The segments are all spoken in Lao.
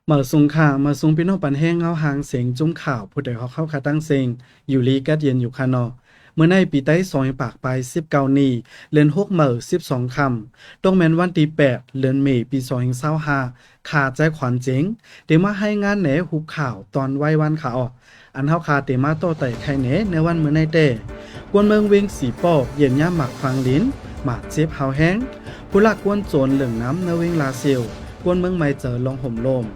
ເໝີສູງຄ່ະ ເໝີສູງພີ່ນ້ອງປັນແຮງເງົາຮ່າງເສງຈຸ້ມຂ່າວ ຜູ້ໃດຮອກເຮົາຄ່ະຕັ້ງເສັງ ຢູ່ດີກັດເຢັນຢູ່ຄ່ະເນາະ. ມື້ໃນປີໄຕສອງພັນປາຍສິບເກົ້ານີ້ ເດືອນຫົກເໝີສິບສອງຄ່ຳ ຕົກແມ່ນວັນທີແປດ ເດືອນເມ ປີສອງພັນຊາວຫ້າ ຂ້າ ໃຈຂວັນເຈັງ ເດມາໃຫ້ງານແນຮູບຂ່າວຕອນໄວວັນຄ່ະເອາະ. ອັນເຮົາຄ່ະເດມາຕໍ່ໄຕ່ໄຂ່ແນໃນວັນມື້ໃນແຕ່ ກວນເມືອງເວງສີປໍ້ ຢຽບຫຍ້ຳໝາກຟາງລິນ ບາດເຈັບຮາວແຮງ ຜູ້ລັກກວນໂຈນເລິ້ງນຳໃນເວງລາຊຽວ ກວນເມືອງໃໝ່ເຈີລອງໂຫມໂລມ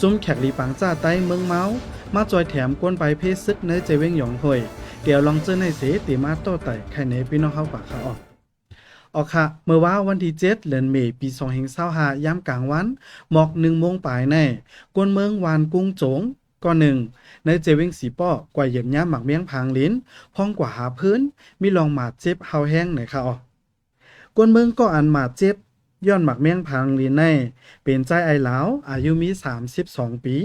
ຈຸ້ມແຂກລີປາງຈ້າໃຕ້ເມືອງເມົາ ມາຈອຍແຖມກວນໄປເພຊຶກໃນໃຈເວງຢອງໂຮຍ. ດຽວລອງເຈີໃນເສ ເດມາຕໍ່ໄຕ່ໄຂ່ແນພີ່ນ້ອງເຮົາກວ່າຄ່ະເອາະ. ເອາະຄ່ະ ເມື່ອວານວັນທີເຈັດ ເດືອນເມ ປີສອງພັນຊາວຫ້າ ຍາມກາງວັນ ໝອກໜຶ່ງໂມງປາຍໃນ ກວນເມືອງວານກຸ້ງໂຈງ ກໍໜຶ່ງ ໃນເຈເວງສີປ້ໍ ກວາດຢຽບຫຍ້ຳໝາກແມງຜາງລິນ ພ້ອມກວ່າຫ້າພື້ນ ມີລອງບາດເຈັບຮາວແຮງໃນຄາວ. ກວນເມືອງກໍອັນບາດເຈັບຍ້ອນໝາກແມງຜາງລິນໃນ ເປັນຊາຍອາຍລາວ ອາຍຸມີສາມສິບສອງປີ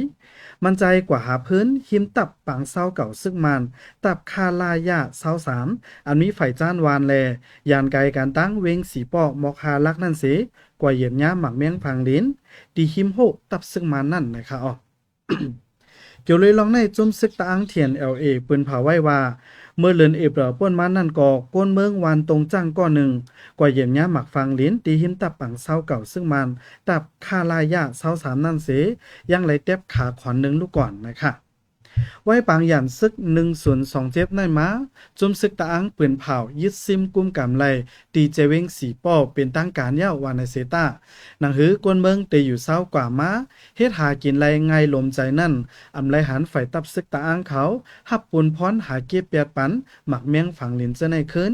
ມັນໃຈກວ່າຫ້າພື້ນ ຮິມຕັບປາງຊາວເກົ້າ ຊຶກມານ ຕັບຄາລາຍາຊາວສາມ ອັນມີໄຟຈ້ານວານ ແລະ ຢ້ານໄກການຕັ້ງເວງສີປ້ໍໝອກຫ້າຫຼັກນັ້ນເສ ກວາດຢຽບຫຍ້ຳໝາກແມງຜາງລິນ ທີ່ຮິມໂຮກຕັບຊຶກມານນັ້ນໃນຄາວ. ກ່ຽວເລີຍລອງໃນ ຈຸ້ມຊຶກຕະອາງ ທີເອັນແອລເອ ປືນເຜົາໄວ້ວ່າ ເມື່ອເດືອນເອເປຣວປົ້ນມານັ້ນກໍ ກວນເມືອງວານຕົງຈ້າງກໍໜຶ່ງ ກວາດຢຽບຫຍ້ຳໝາກຟາງລິນ ທີ່ຮິມຕັບປາງຊາວເກົ້າ ຊຶກມານ ຕັບຄາລາຍາຊາວສາມນັ້ນເສ ຍັງໄດ້ແຕັບຂາຂອນໜຶ່ງລູກກ່ອນນະຄະ. ໄວ້ປາງຢາມຊຶກໜຶ່ງສູນສອງເຈັດນັ້ນມາ ຈຸ້ມຊຶກຕະອາງ ປືນເຜົາ ຍຶດຊິມກຸມກຳໄດ້ ທີ່ເຈເວງສີປ້ໍ ເປັນທາງການແລ້ວວ່າໃນເສຕາ ໜັງຫືອກວນເມືອງເຕຢູ່ເຊົາກວ່າມາ ເຮັດຫາກິນໄດ້ງ່າຍລົມໃຈນັ້ນ ອຳໄລຫັນຝ່າຍຕັບຊຶກຕະອາງເຂົາ ຮັບປຸນພອນຫາເກັບແປດປັນ ໝາກແມງຝາງລິນເຈີໃນຄືນ.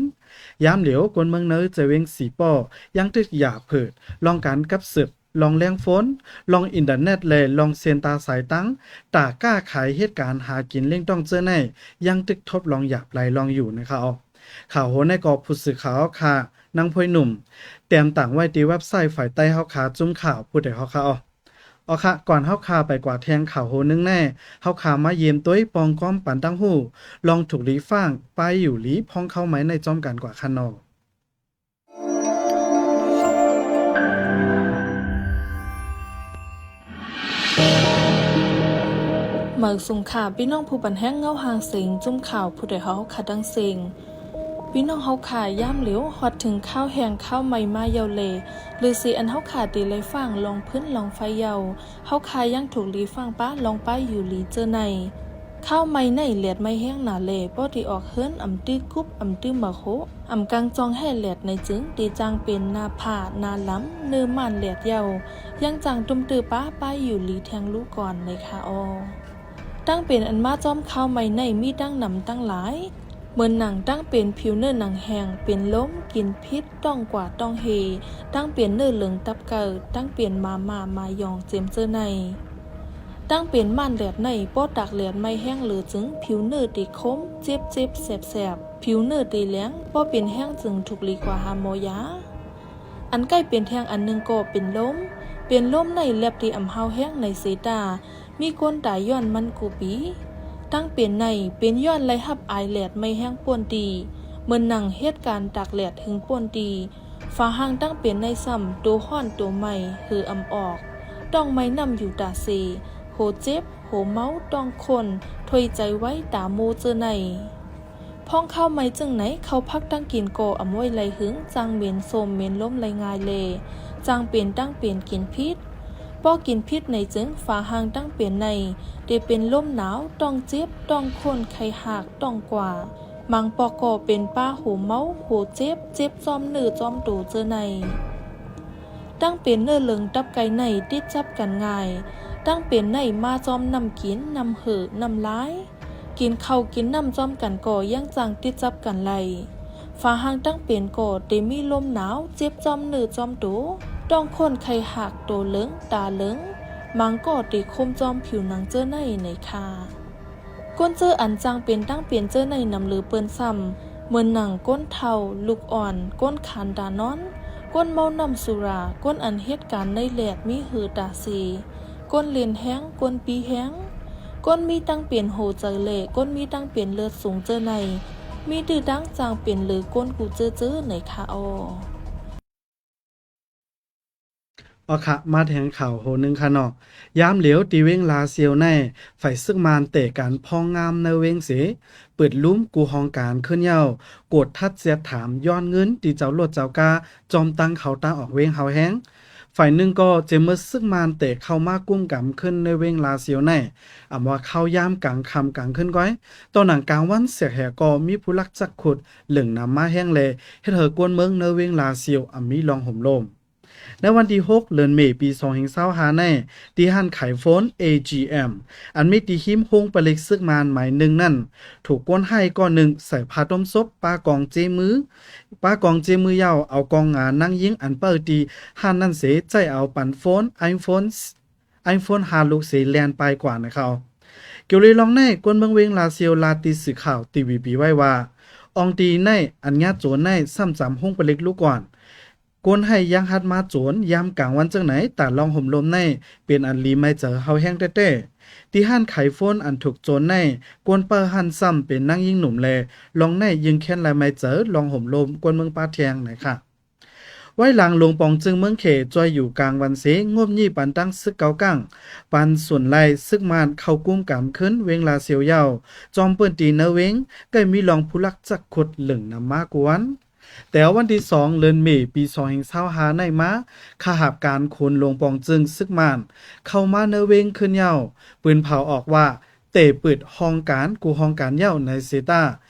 ຍາມຫຼຽວ ກວນເມືອງໃນເຈເວງສີປ້ໍ ຍັງຕຶກຢາເພີດ ລອງການກັບສືບ ລອງແລງໂຟນ ລອງອິນເຕີເນັດ ແລະ ລອງເສັ້ນຕາສາຍຕັງ ຕາຄ້າຂາຍ ເຮັດການຫາກິນລ້ຽງຕ້ອງເຈີໃນ ຍັງຕຶກທົດລອງຢາບຫຼາຍລອງຢູ່ນະຄະ. ຂ່າວໂຫໃນກໍຜູ້ສື່ຂ່າວເຮົາຄະ ນາງພອຍໜຸ່ມ ແຕ້ມຕັ້ງໄວ້ທີ່ເວັບໄຊຝາຍໃຕ້ເຮົາຄະ ຈຸ້ມຂ່າວຜູ້ໃດເຮົາຄະ. ເອາະ ເອາະຄະ ກ່ອນເຮົາຄະໄປກວາດແທງຂ່າວໂຫໜຶ່ງແນ່ ເຮົາຄະມາຢ້ຽມໂຕຍປ່ອງຄອມປັນຕັ້ງຮູ້ ລອງຖືກລີຟ້າງ ປ້າຍຢູ່ລີ ພອງຂ່າວໃໝ່ໃນພ້ອມກັນກວ່າຄະເນາະ. ເໝີສູງຄ່ະ ພີ່ນ້ອງຜູ້ປັນແຮງເງົາຮ່າງເສັງຈຸ້ມຂ່າວ ຜູ້ໃດເຮົາຄະດັ່ງເສັງ. ພີ່ນ້ອງເຮົາຄະ ຍາມຫຼຽວຮອດເຖິງຂ່າວແຮງຂ່າວໃໝ່ມາເຍົາເລ ຫຼືຊິອັນເຮົາຄະເດໄລຟັງລອງພື້ນລອງໄຟເຍົາ ເຮົາຄະຍັງຖືກລີຟັງປ້າລອງປ້າຍຢູ່ລີເຈີໃນ. ຂ່າວໃໝ່ໃນແຫຼດໄໝ້ແຮງໜາເລ ບໍ່ໄດ້ອອກເຮືອນ ອຳຕື້ກຸບ ອຳຕື້ມາໂຄ ອຳກາງຈອງແຮ່ແຫຼດໃນຈຶ່ງ ທີ່ຈັ່ງເປັນໜ້າຜາໜ້າລຳ ເນີມານແຫຼດເຍົາ ຍັງຈັ່ງຕຸ້ມຕື້ປ້າປ້າຍຢູ່ລີແທງລູກກ່ອນໃນຄາວ. ຕັ້ງເປັນອັນມາຈອມຂ່າວໃໝ່ໃນມີຕັ້ງນຳຕັ້ງຫຼາຍ ເໝືອນໜັງຕັ້ງເປັນຜິວເນີໜັງແຫ້ງ ເປັນລົມ ກິນພິດ ຕ້ອງກວາຕ້ອງເຮ ຕັ້ງເປັນເນີເລິງຕັບໄກ່ ຕັ້ງເປັນມາມ່າມາຢອງເຈັມເຈີໃນ. ຕັ້ງເປັນມານແຫຼດໃນ ບໍ່ຕາກແຫຼດໄໝ້ແຮງເລີຈຶ່ງ ຜິວເນີຕິຄົມ ເຈັບເຈັບແສບແສບ ຜິວເນີຕິແຫຼງ ບໍ່ເປັນແຮງຈຶ່ງຖືກລີກວ່າຫາໝໍຢາ. ອັນໃກ້ເປັນແທງອັນໜຶ່ງກໍເປັນລົມ ເປັນລົມໃນແລັບທີ່ອຳຮາວແຮງໃນເຊຕາ ມີຄົນຕາຍຍ້ອນມັນກູປີ. ຕັ້ງເປັນໃນ ເປັນຍ້ອນໄດ້ຮັບອາຍແຫຼດໄໝ້ແຮງປ່ວນຕີ ເໝືອນໜັງເຫດການຕາກແຫຼດເຖິງປ່ວນຕີ ຝາຫ່າງຕັ້ງເປັນໃນຊ້ຳ ໂຕຮ້ອນໂຕໄໝ້ ເຫີອຳອອກ ຕ້ອງໄໝ້ນ້ຳຢູ່ຕາເຊ ໂຫເຈັບ ໂຫເມົາ ຕ້ອງໂຄນ ຖ້ວຍໃຈໄວຕາໂມເຈີໃນ. ພອງຄາວໃໝ່ຈຶ່ງໃນ ເຂົ້າຜັກຕັ້ງກິນກໍອຳໄວ້ໄລຫຶງ ຈັ່ງເໝັນໂສມເໝັນລົມໄລງ່າຍແລ ຈັ່ງເປັນຕັ້ງເປັນກິນພິດ. ພໍກິນພິດໃນຈຶ່ງ ຝາຫ່າງຕັ້ງເປັນໃນ ເດເປັນລົມໜາວ ຕ້ອງເຈັບ ຕ້ອງໂຄນ ໄຂ້ຮາກ ຕ້ອງກວາ ມັງປອກກໍເປັນປາ ໂຫເມົາ ໂຫເຈັບ ເຈັບຈອມເນື້ອຈອມໂຕເຈີໃນ. ຕັ້ງເປັນເນື້ອເລິງຕັບໄກ່ໃນ ຕິດຈັບກັນງ່າຍ ຕັ້ງເປັນໃນມາຈອມນ້ຳກິນ ນ້ຳເຫີ ນ້ຳລາຍ ກິນເຂົ້າກິນນ້ຳຈອມກັນກໍຍັງຈັ່ງຕິດຈັບກັນໄດ້. ຝາຫ່າງຕັ້ງເປັນກໍເດມີລົມໜາວ ເຈັບຈອມເນື້ອຈອມໂຕ ຕ້ອງໂຄນ ໄຂ້ຮາກ ໂຕເລິງ ຕາເລິງ ມັງກໍເດຄົມຈອມຜິວໜັງເຈີໃນໃນຄາ. ຄົນເຈີອັນຈັ່ງເປັນຕັ້ງເປັນເຈີໃນນຳເລີເປີ້ນຊ້ຳ ເໝືອນໜັງຄົນເຖົ້າ ລູກອ່ອນ ຄົນຂານຕານອນ ຄົນເມົານ້ຳສຸລາ ຄົນອັນເຮັດການໃນແຫຼດມີເຫີຕາເຊ ຄົນຫຼິ້ນແຮງ ຄົນປີ້ແຮງ ຄົນມີຕັ້ງເປັນຫົວໃຈເລ ຄົນມີຕັ້ງເປັນເລືອດສູງເຈີໃນ ມີຕື້ດັ່ງຈັ່ງເປັນເລີຄົນກູເຈີເຈີໃນຄາອ. ເອົາຄະ ມາແທງຂ່າວໂຫໜຶ່ງຄະເນາະ. ຍາມຫຼຽວທີ່ເວງລາຊຽວໃນ ຝ່າຍຊຶກມານເຕະການພອງງາມໃນເວງເສ ເປີດລຸ່ມກູ່ຫ້ອງການຂຶ້ນຍາວ ກວດທັດແຊດຖາມຍ້ອນເງິນທີ່ເຈົ້າລົດເຈົ້າກາ ຈອມຕັ້ງເຂົ້າຕາອອກເວງເຮົາແຮງ. ຝ່າຍໜຶ່ງກໍເຈາະເມີດຊຶກມານເຕະເຂົ້າມາກຸມກຳຂຶ້ນໃນເວງລາຊຽວໃນ ອຳວ່າເຂົ້າຍາມກາງຄ່ຳກາງຄືນກ້ອຍ. ຕໍ່ໜັງກາງວັນເສຍແຮກໍມີຜູ້ລັກຈັກຂຸດເລິ່ງນຳມາແຮງ ແລະ ເຮັດໃຫ້ຄົນເມືອງໃນເວງລາຊຽວ ອາ ມີລອງໂຫມລົມ. ໃນວັນທີຫົກ ເດືອນເມ ປີສອງພັນຊາວຫ້າໃນ ທີ່ຮ້ານຂາຍໂຟນ ເອຈີເອັມ ອັນມີທີ່ຮິມໂຮງຜະລິດຊຶກມານໝາຍໜຶ່ງນັ້ນ ຖືກຄົນຮ້າຍກ້ອນໜຶ່ງໃສ່ຜ້າຕົມສົບ ປາກອງເຈມື ປາກອງເຈມືຍາວ ເອົາກ້ອງໜານາງຍິງອັນເປີດທີ່ຮ້ານນັ້ນເສ ໃຊ້ເອົາປັນໂຟນ ໄອໂຟນ ໄອໂຟນຫ້າລູກເສ ແລ່ນປ່າຍກວ່ານະເຂົາ. ກ່ຽວເລີຍລອງໃນ ຄົນເມືອງເວງລາຊຽວລາດຕິດສື່ຂ່າວ ທີວີພີ ໄວ້ວ່າ ອອງຕີໃນອັນຍາໂຈນໃນ ຊ້ຳຈຳໂຮງຜະລິດລູກກ່ອນ ຄົນຮ້າຍຍັງຫັດມາໂຈນຍາມກາງວັນຈັ່ງໃນ ຕາດລອງໂຫມລົມໃນ ເປັນອັນລີໄມໃຈເຮົາແຮງແທ້ໆ. ທີ່ຮ້ານຂາຍໂຟນອັນຖືກໂຈນໃນ ຄົນເປີດຮ້ານຊ້ຳເປັນນາງຍິງໜຸ່ມ ແລະ ລອງໃນຍິງແຄ້ນລາຍໄມໃຈລອງໂຫມລົມຄົນເມືອງປາແທງນະຄະ. ໄວ້ຫຼັງຫຼວງປອງຈຶງເມືອງເຂ ຈ່ອຍຢູ່ກາງວັນເສ ງົບຍິງປັນຕັ້ງຊຶກເກົາກາງ ປັນສ່ວນໄລ່ຊຶກມານເຂົ້າກຸມກຳຂຶ້ນເວງລາຊຽວຍາວ ຈອມພື້ນທີ່ໃນເວງ ໃກ້ມີລອງຜູ້ລັກຈັກຂຸດເລິ່ງນຳມາກວນ. ແຕ່ວັນທີສອງ ເດືອນເມ ປີສອງພັນຊາວຫ້າໃນມາ ຄະຫາບການຂົນຫຼວງປອງຈຶງຊຶກມານ ເຂົ້າມາໃນເວງຂຶ້ນຍາວ ປືນເຜົາອອກວ່າ ເຕະປຶດຫ້ອງການ ກູ່ຫ້ອງການຍາວໃນເຊຕາ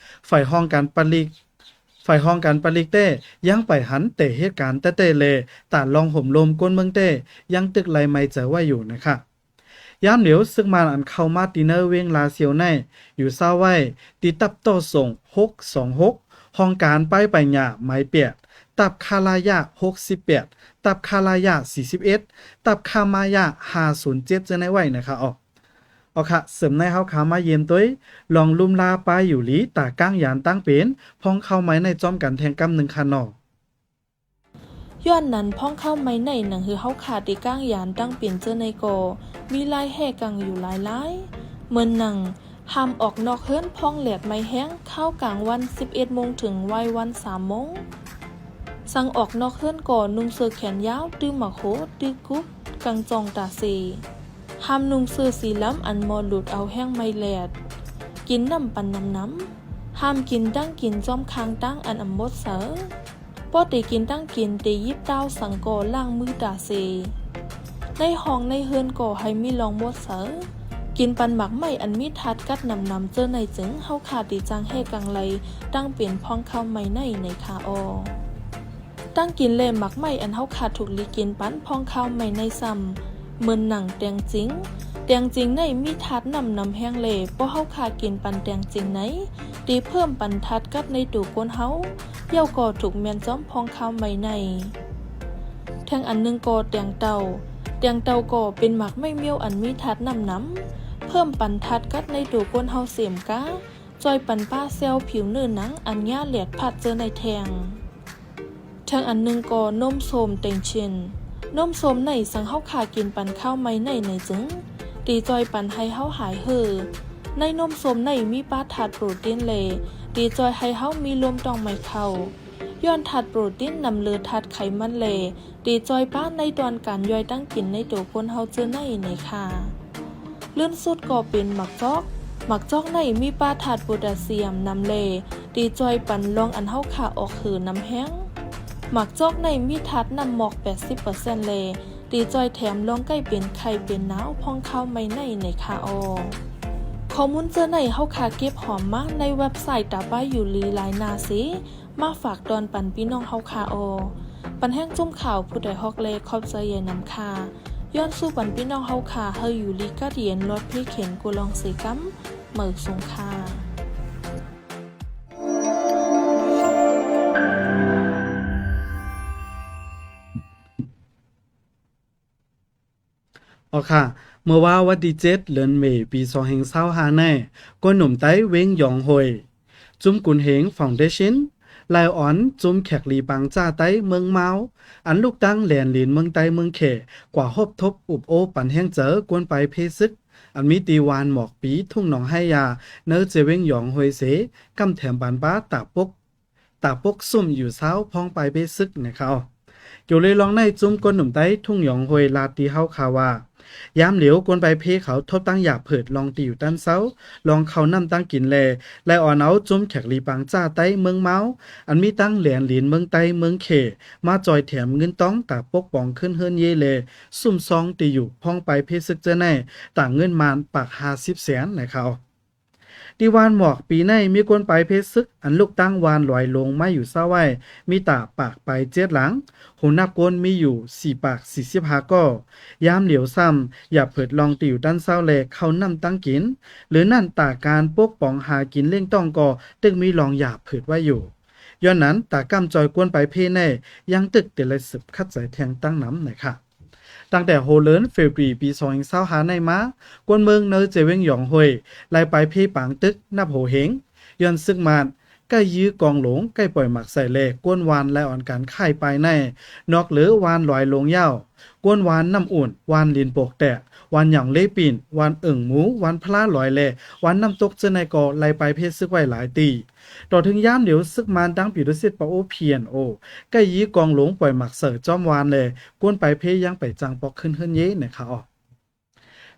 ຝ່າຍຫ້ອງການຜະລິດ ຝ່າຍຫ້ອງການຜະລິດແຕ່ ຍັງໄປຫັນແຕ່ເຫດການແຕ່ໆ ແລະ ຕາດລອງໂຫມລົມຄົນເມືອງແຕ່ ຍັງຕຶກໄລ່ໄມໃຈໄວ້ຢູ່ນະຄະ. ຍາມຫຼຽວຊຶກມານອັນເຂົ້າມາຕີເນີເວງລາຊຽວໃນ ຢູ່ເຊົາໄວ້ ທີ່ຕັບຕໍ່ສົ່ງຫົກສອງຫົກ ຫ້ອງການປ້າຍປາຍຫຍ້າໝາຍແປດ ຕັບຄາລາຍາຫົກສິບແປດ ຕັບຄາລາຍາສີ່ສິບເອັດ ຕັບຄາມາຍາຫ້າສູນເຈັດ ເຈີໃນໄວ້ນະຄະ. ເອົາ ເອົາຄະ ເສີມໃນເຮົາຄະມາຢ້ຽມໂຕຍ ລອງລຸ່ມລາປ້າຍຢູ່ລີ ຕາກ້າງຢານຕັ້ງເປັນ ພອງເຂົ້າໃໝ່ໃນ ຈອມກັນແທງກຳໜຶ່ງຄະເນາະ. ຍ້ອນນັ້ນ ພອງເຂົ້າໃໝ່ໃນ ໜັງເຮືອເຮົາຄາທີ່ກ້າງຢານຕັ້ງເປັນເຈີໃນກໍ ມີລາຍແຮ່ກັງຢູ່ຫຼາຍໆ ເໝືອນໜັງ ຫ້າມອອກນອກເຮືອນພອງແດດໃໝ່ແຮງ ຄາວກາງວັນ ສິບເອັດໂມງ ເຖິງໄວວັນ ສາມໂມງ. ສັງອອກນອກເຮືອນກໍນຸ່ງເສື້ອແຂນຍາວ ຕື້ໝາກໂຫ ຕື້ກຸບ ກາງຈ່ອງຕາເຊ. ຫ້າມນຸ່ງເສື້ອສີດຳອັນໝໍ້ຫຼຸດເອົາແຮງໄໝ້ແດດ. ກິນນ້ຳປັນນ້ຳໆ. ຫ້າມກິນຕັ້ງກິນຈ້ອມຂ້າງຕາງອັນອຳໝົດເສີ. ພໍເຕກິນຕັ້ງກິນ ເຕຫຍິບເຕົ້າສັງກໍລ້າງມືຕາເຊ. ໃນຫ້ອງໃນເຮືອນກໍໃຫ້ມີລອງໝົດເສີ. ກິນປັນໝາກໄມ້ອັນມີທາດກັດນ້ຳໆ ເຈີໃນຈຶ່ງ ເຮົາຄາທີ່ຈັ່ງແຮ່ກັງໄລ່ຕັ້ງເປັນພອງເຂົ້າໃໝ່ໃນ ໃນຄະເອົາ. ຕັ້ງກິນແລະໝາກໄມ້ອັນເຮົາຄາທຸກລີກິນປັນພອງເຂົ້າໃໝ່ໃນຊ້ຳ ເໝືອນໜັງແຕງຈິງ. ແຕງຈິງໃນມີທາດນ້ຳນຳແຮງແລ ພໍເຮົາຄາກິນປັນແຕງຈິງໃນ ເຕເພີ່ມປັນທາດກັດໃນໂຕຄົນເຮົາ ເຍົາກໍຖືກແມ່ນຈອມພອງເຂົ້າໃໝ່ໃນ. ແທງອັນໜຶ່ງກໍແຕງເຕົາ. ແຕງເຕົາກໍເປັນໝາກໄມ້ມ້ຽວອັນມີທາດນ້ຳນຳ ເພີ່ມປັນທາດກັດໃນໂຕຄົນເຮົາເຊັ່ນກັນ ຊ່ອຍປັນປະແຊວຜິວເນື້ອໜັງອັນຫຍ້າແດດພັດເຈີໃນແທງ. ແທງອັນໜຶ່ງກໍນົມສົ້ມແຕງເຊັ່ນ ນົມສົ້ມໃນສັງເຮົາຄາກິນປັນເຂົ້າໃໝ່ໃນ ໃນຈຶ່ງ ເຕຊ່ອຍປັນໃຫ້ເຮົາຫາຍເຫີ. ໃນນົມສົ້ມໃນມີປະທາດໂປຣຕີນແລ ເຕຊ່ອຍໃຫ້ເຮົາມີລົມຕ້ອງໄໝ້ເຂົ້າ ຍ້ອນທາດໂປຣຕີນນຳເລີທາດໄຂມັນແລ ເຕຊ່ອຍປະໃນຕອນການຍ່ອຍຕັ້ງກິນໃນໂຕຄົນເຮົາເຈີໃນ ໃນຄະ. ເລື່ອນສຸດກໍເປັນໝາກຈອກ. ໝາກຈອກໃນມີປະທາດໂປຕາຊຽມນຳແລ ເຕຊ່ອຍປັນລອງອັນເຮົາຄາອອກເຫີນຳແຮງ. ໝາກຈອກໃນມີທາດນ້ຳໝອກແປດສິບເປີເຊັນແລ ເຕຊ່ອຍແຖມລອງໄກ້ເປັນໄຂ້ເປັນໜາວພອງເຂົ້າໃໝ່ໃນ ໃນຄະເອົາ. ຂໍ້ມູນເຈີໃນເຮົາຄາເກັບຫອມມາໃນເວັບໄຊຕາປ້າຍຢູ່ລີຫຼາຍໜ້າເສ ມາຝາກຕອນປັນພີ່ນ້ອງເຮົາຄາເອົາ. ປັນແຮງຈຸ້ມຂ່າວຜູ້ໃດຮອກແລ ຂອບໃຈໃຫຍ່ນຳຄະ. ຍ້ອນສູ້ປັນພີ່ນ້ອງເຮົາຄາ ເຮົາຢູ່ດີກັດເຢັນ ລອດເພເຂັນກູລອງເສກຳ ເໝີສູງຄະ. ເອົາຄະ ເມື່ອວານວັນທີເຈັດ ເດືອນເມ ປີສອງພັນຊາວຫ້າໃນ ກວນໜຸ່ມໃຕ້ເວງຢອງໂຮຍ ຈຸ້ມກຸນເຮງ Foundation ໄລ່ອອນຈຸ້ມແຂກລີປາງຈ້າໃຕ້ເມືອງມາວ ອັນລູກຕັ້ງແລນລິນເມືອງໃຕ້ເມືອງແຂ ກວ່າຮົບທົບອຸບໂອ້ປັນແຮງເຈີກວນປາຍເພຊຶກ ອັນມີທີ່ວານໝອກປີ ທົ່ງໜອງໄຮ່ຢາ ເນີເຈເວງຢອງໂຮຍເສ ກຳແຖມບານປາຕາປົກ ຕາປົກຊຸ່ມຢູ່ຊາວພອງປາຍເພຊຶກໃນຄະເອົາ. ກ່ຽວເລີຍລອງໃນຈຸ້ມກົ້ນໜຸ່ມໃຕ້ ທຸ່ງຢອງຫ້ວຍ ລາດຕີເຮົາຄາວ່າ ຍາມຫຼຽວ ກວນປາຍເພເຂົາທົບຕັ້ງຢາບເພີດ ລອງຕີຢູ່ຕັນເຊົາ, ລອງເຂົ້ານ້ຳຕັ້ງກິນແລ ໄລ່ອອນເອົາຈຸ້ມແຂກລີປາງຈ້າໃຕ້ເມືອງມາວ ອັນມີທັງແຫຼນຫຼີນເມືອງໃຕ້ ເມືອງເຂ ມາຈ່ອຍແຖມເງິນຕ້ອງ ຕາປົກປ້ອງຂຶ້ນເຮືອນເຢ ແລ ຊຸມຊອງຕີຢູ່ ພ້ອມປາຍເພຊຶກເຈີໃນ ຕາເງິນມານປາກຫ້າສິບແສນ ໃນຂ່າວ. ທີ່ວານໝອກປີໃນ ມີກວນປາຍເພຊຶກ ອັນລຸກຕັ້ງວານລອຍລົງ ມາຢູ່ເຊົາໄວ້ ມີຕາປາກປາຍເຈັດຫຼັງ, ໂຫ ນັບກວນມີຢູ່ສີ່ປາກສີ່ສິບຫ້າກໍ. ຍາມຫຼຽວຊ້ຳ ຢາບເພີດລອງຕີຢູ່ຕັນເຊົາ ແລ ເຂົ້ານ້ຳຕັ້ງກິນ ຫຼືນັ້ນ ຕາການປົກປ້ອງຫາກິນລ້ຽງຕ້ອງກໍ ຕຶກມີລອງຢາບເພີດໄວ້ຢູ່. ຍ້ອນນັ້ນ ຕາກ້ຳຈ່ອຍກວນປາຍເພໃນ ຍັງຕຶກເຕັນໄລ່ສືບຂັດໃຈແທງຕັ້ງນຳ ໃນຂ່າວ. ຕັ້ງແຕ່ຫົວເດືອນເຟບຣາຣີ ປີສອງພັນຊາວຫ້າໃນມາ ກວນເມືອງໃນເຈວຽງຢອງຫ້ວຍ ໄລ່ປາຍເພປາງຕຶກ ນັບໂຫເຮງ ຍ້ອນຊຶກມານ ໄກ່ຢື້ກອງຫຼວງ ໄກ່ປ່ອຍໝາກໃສ່ ແລ ກວນວານ ໄລ່ອອນການຂາຍປາຍໃນ ນອກເຫຼືອວານລອຍລົງຍາວ ກວນວານນ້ຳອຸ່ນ, ວານລິນໂປກແຕກ, ວານຫຍອງເລປີນ, ວານເອີ່ງໝູ, ວານພະລາລອຍ ແລ ວານນ້ຳຕົກ ເຈີໃນກໍໄລ່ປາຍເພຊຶກໄວ້ຫຼາຍຕີ. ຕໍ່ເຖິງຍາມດຽວ ຊຶກມານ ຕັ້ງປີໂຕຊິດປະໂອ ພີເອັນໂອ ໄກ່ຢີກອງຫຼວງ ປ່ອຍໝາກເສີ ຈອມວານ ແລ ກວນປາຍເພ ຍັງໄປຈ້າງປອກຂຶ້ນເຮືອນເຢ ໃນຂ່າວອອກ.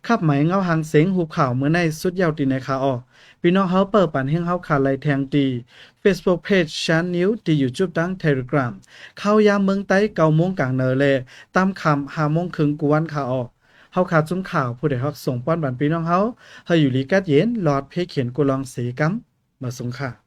ຄັບໄໝເງົາຫາງເສັງ ຮູບຂ່າວມື້ໃນ ສຸດຍາວຕີໃນຂ່າວອອກ. ພີ່ນ້ອງເຮົາເປີດປັນແຮງເຮົາຄາໄລ່ແທງຕີ Facebook Page Shan News ທີ່ YouTube ທັງ Telegram ຂ່າວຍາມເມືອງໃຕ້ ເກົ້າໂມງກາງເນີ ແລ ຕາມຄ່ຳ ຫ້າໂມງເຄິ່ງ ກູວັນຂ່າວອອກ. ເຮົາຄາຈຸ້ມຂ່າວ ຜູ້ໃດຮັກສົ່ງປ້ອນບັນພີ່ນ້ອງເຮົາ ໃຫ້ຢູ່ດີກັດເຢັນ ລອດເພຂຽນກູລອງເສກຳ. ມາສົ່ງຄ່າ.